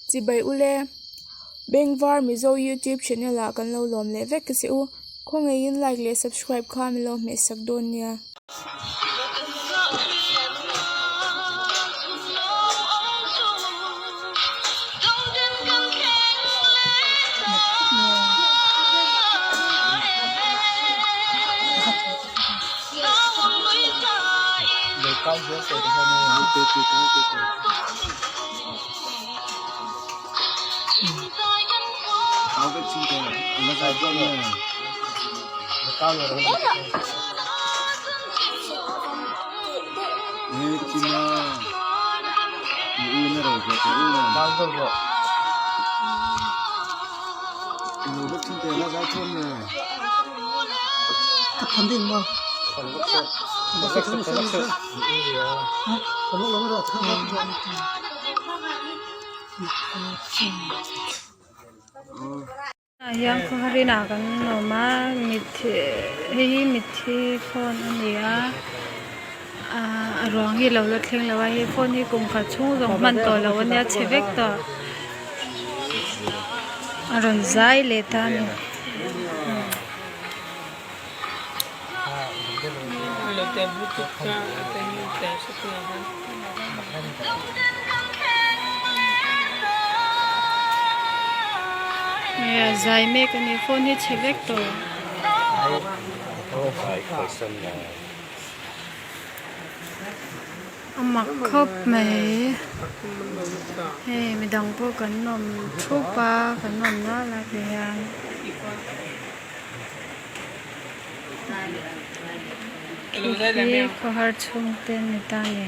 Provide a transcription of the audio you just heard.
Chibai ule, Bengvar Mizo YouTube channel ah kan lo lawm leh vek che u. Khawngaihin like leh subscribe kha min lo hmehsak dawn nia. Ah hian khawharin ah kan awm a mitthi hei hi mitthi phone a ni a ah a ruang hi a lo la thleng lo a he phone hi kum khat chhung zawng hman tawh loh a nia chhe vek tawh a rawn zai leh ta a ni. Hei a zai mek a ni phone hi chhe vek tawh. A mak khawp mai hei midang pawh kan awm thup a kan awm nual a ti hian. Khi khawhar chhungte ni ta ni.